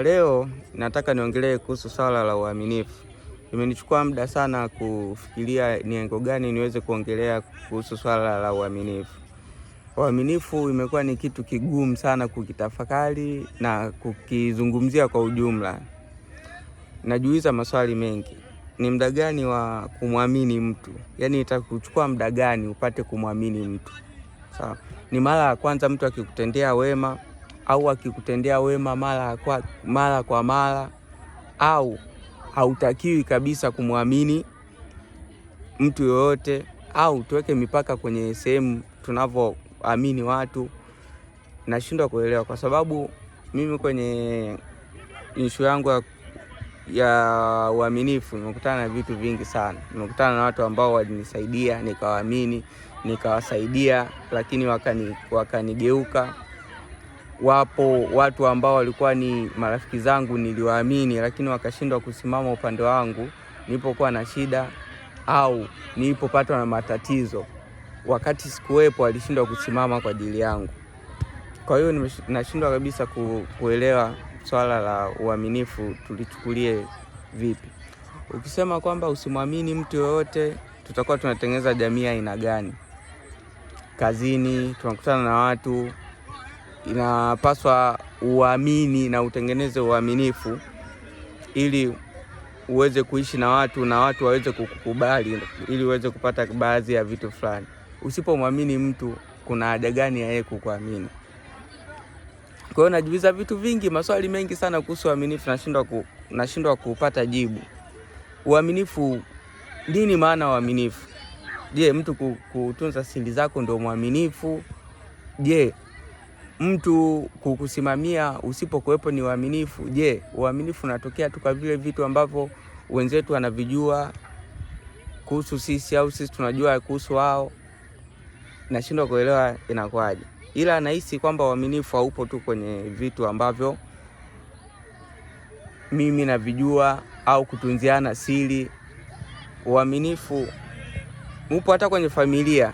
Leo nataka niongelee kuhusu swala la uaminifu. Imenichukua muda sana kufikiria ni engo gani niweze kuongelea kuhusu swala la uaminifu. Uaminifu imekuwa ni kitu kigumu sana kukitafakari na kukizungumzia kwa ujumla. Najiuliza maswali mengi. Ni muda gani wa kumwamini mtu? Yaani itakuchukua muda gani upate kumwamini mtu? Sawa. Ni mara ya kwanza mtu akikutendea wema au akikutendea wema mara kwa mara, au hautakiwi kabisa kumwamini mtu yoyote, au tuweke mipaka kwenye sehemu tunavyoamini watu. Nashindwa kuelewa kwa sababu mimi kwenye issue yangu ya uaminifu nimekutana na vitu vingi sana. Nimekutana na watu ambao walinisaidia, nikawaamini, nikawasaidia, lakini wakanigeuka. Wapo watu ambao walikuwa ni marafiki zangu, niliwaamini, lakini wakashindwa kusimama upande wangu nilipokuwa na shida au nilipopatwa na matatizo. Wakati sikuwepo, walishindwa kusimama kwa ajili yangu. Kwa hiyo nashindwa kabisa kuelewa swala la uaminifu tulichukulie vipi. Ukisema kwamba usimwamini mtu yoyote, tutakuwa tunatengeneza jamii aina gani? Kazini tunakutana na watu, inapaswa uamini na utengeneze uaminifu ili uweze kuishi na watu na watu waweze kukukubali ili uweze kupata baadhi ya vitu fulani. Usipomwamini mtu, kuna haja gani ya yeye kukuamini? Kwa hiyo najiuliza vitu vingi, maswali mengi sana kuhusu uaminifu, nashindwa kupata jibu. Uaminifu, nini maana uaminifu? Je, mtu kutunza siri zako ndio mwaminifu? Je, mtu kukusimamia usipokuwepo ni uaminifu? Je, uaminifu unatokea tu kwa vile vitu ambavyo wenzetu wanavijua kuhusu sisi au sisi tunajua kuhusu wao? Nashindwa kuelewa inakuwaje. Ila nahisi kwamba uaminifu haupo tu kwenye vitu ambavyo mimi navijua au kutunziana siri. Uaminifu upo hata kwenye familia.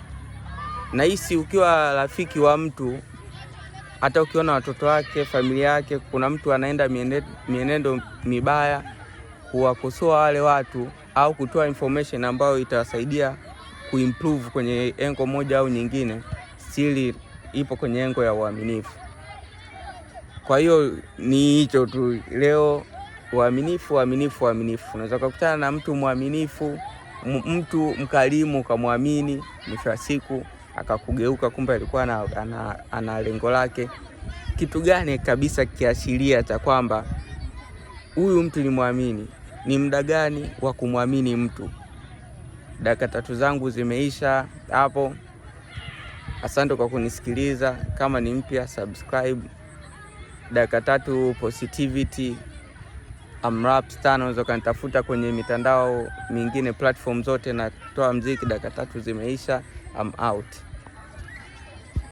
Nahisi ukiwa rafiki wa mtu, hata ukiona watoto wake, familia yake, kuna mtu anaenda mienendo mibaya, kuwakosoa wale watu au kutoa information ambayo itawasaidia kuimprove kwenye engo moja au nyingine, siri ipo kwenye engo ya uaminifu. Kwa hiyo ni hicho tu leo, uaminifu, uaminifu, uaminifu. Unaweza kukutana na mtu mwaminifu, mtu mkarimu, ukamwamini, mwisho wa siku akakugeuka, kumbe alikuwa ana lengo lake. Kitu gani kabisa kiashiria cha kwamba huyu mtu ni muamini? Ni muda gani wa kumwamini mtu? Dakika tatu zangu zimeisha hapo. Asante kwa kunisikiliza. Kama ni mpya, subscribe. Dakika tatu Positivity. I'm Rapstar. Unaweza kunitafuta kwenye mitandao mingine, platform zote natoa mziki. Dakika tatu zimeisha. I'm out.